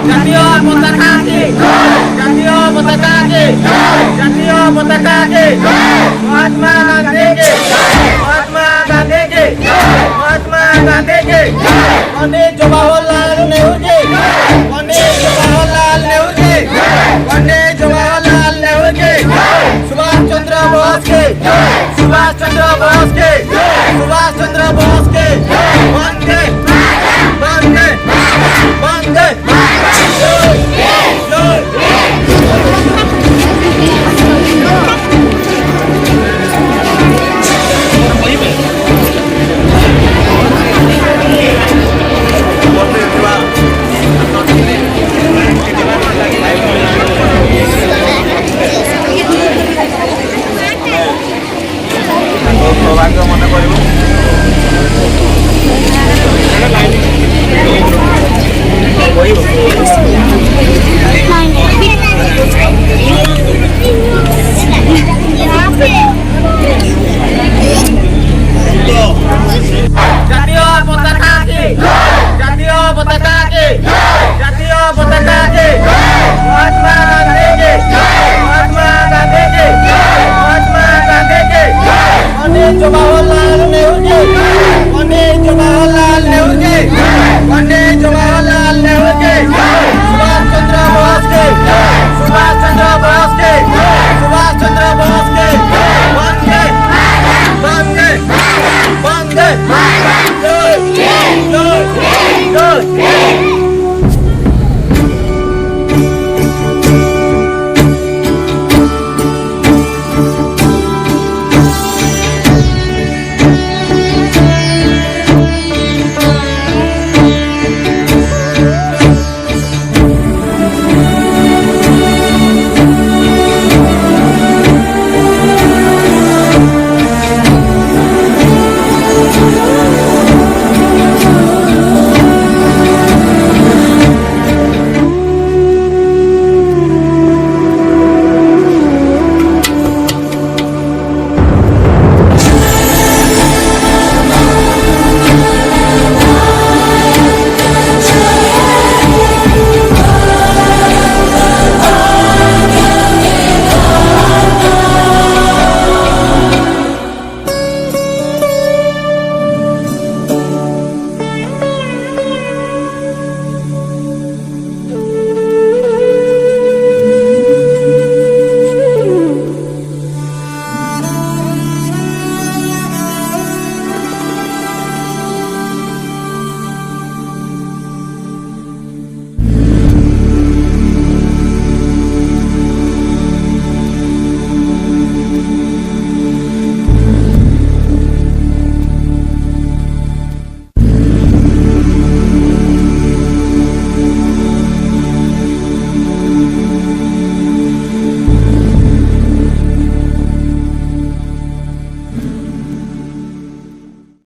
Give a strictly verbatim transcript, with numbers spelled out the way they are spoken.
জাতীয় পতাকা কি? জাতীয় পতাকা কি? জাতীয় পতাকা কি? মহাত্মা গান্ধী কি? মহাত্মা গান্ধী কি? মহাত্মা গান্ধী কি? পণ্ডিত জওহরলাল নেহরু কি? পণ্ডিত জওহরলাল নেহরু কি? পণ্ডিত জওহরলাল নেহরু কি? সুভাষ চন্দ্র বোস কি? সুভাষ চন্দ্র বোস কি? সুভাষ চন্দ্র বোস কি? বন্দে